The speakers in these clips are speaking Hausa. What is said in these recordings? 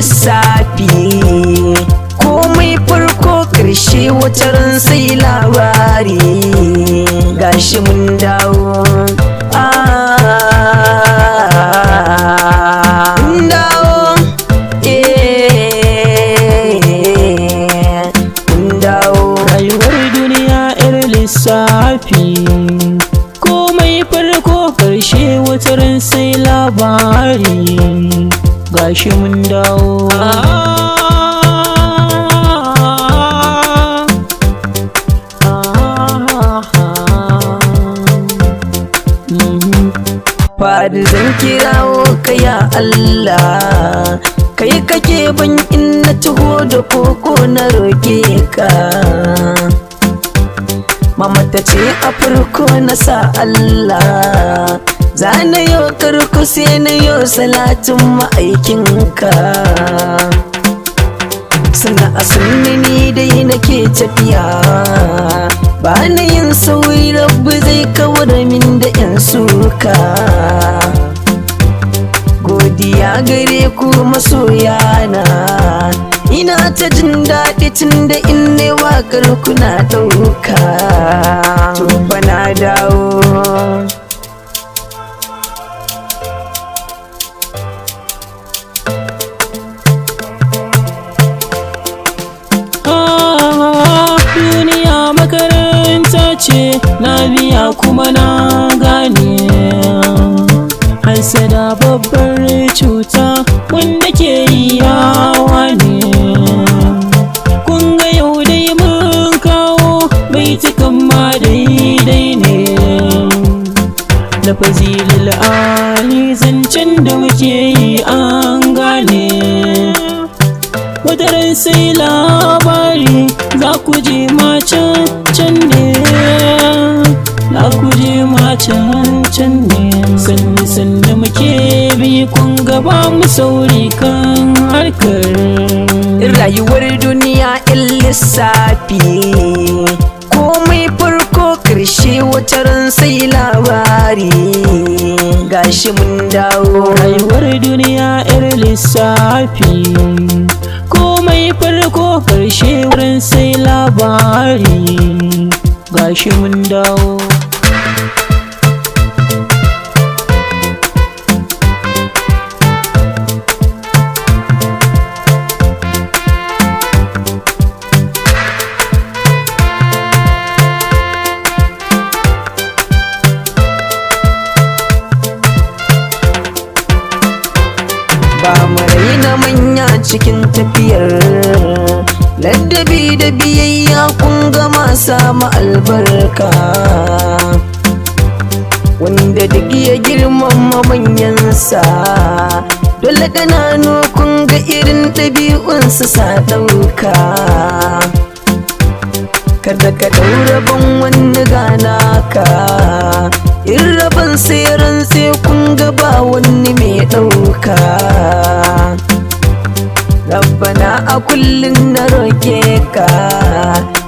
Lissafi, komai farko ƙarshe wataran sai labari. Gashi mun dawo. Ah, mun dawo. Eh, mun dawo. Rayuwar duniya 'yar lissafi, komai farko karshe wataran sai labari. Gashi mun dawo. Fadi zan kirawo ka, ya Allah. Kai kake ban in na taho da koko na roke ka. Mama ta ce a farko na sa Allah. Za na yo karko sai na yo salatin ma'aikinka. Suna a sunni ni dai nake tafiya, ba na yin sauri, Rabbi zai kawar min da 'yan suka. Godiya gare ku masoyana, ina ta jin daɗi tun da in ne waƙar kuna ɗauka. To fa na dawo. Ah, duniya makaranta ce, na biya kuma na gane. Hasada babbar cuta wanda ke yi yawa ne. Kun ga yau dai mun kawo baitukan ma daidai ne. Lafazi lil'ali, zancen da muke yi an gane. Wataran sai labari, za ku je ma can can ne, za ku je ma can can ne. Sannu sannu muke bi, kun gaba mu sauri kan harkar. Rayuwar duniya in lissafi, komai farko ƙarshe wataran sai labari. Gashi mun dawo. Rayuwar duniya 'yar lissafi, komai farko karshe wurin sai labari. Gashi mun dawo. Ba mu raina manya cikin tafiyar, ladabi da biyayya kun gama samu albarka. Wanda duk ya girmama manyansa, dole ƙananu kun ga irin ɗabi'unsa sa ɗauka. Kada ka ɗau rabon wani gana ka, in rabon sai rantse kun ga ba wani mai ɗauka. Rabbana a kullum na roke ka,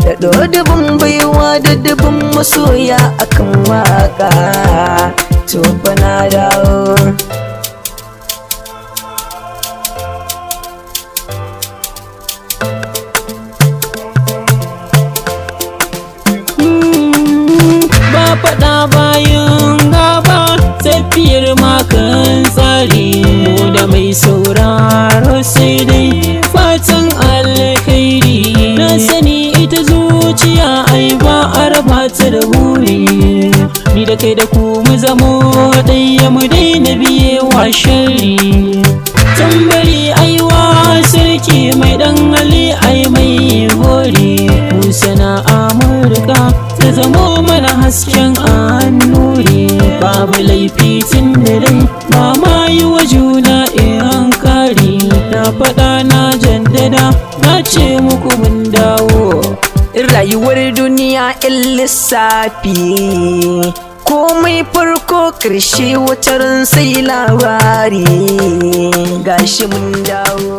da dubin baiwa da dubin masoya akan waka. To fa na dawo. Ba faɗa bayan gaba, tafiyar makan tsari. Mu da mai sauraro sai dai fatan alkhairi. Na sani ita zuciya ai ba a raba ta da buri. Ni da kai da ku mu zamo ɗaya, mu daina biye wa sharri. Tambari aiwa sarki mai ɗan hali ai mai gori. Mu sana'a Amurka ta zamo mana hasken annuri. Babu laifi tun da dai ba ma yi wa juna in kari. Na faɗa na jaddada, na ce muku mun dawo. Rayuwar duniya in lissafi, komai farko ƙarshe wataran sai labari. Gashi mun dawo.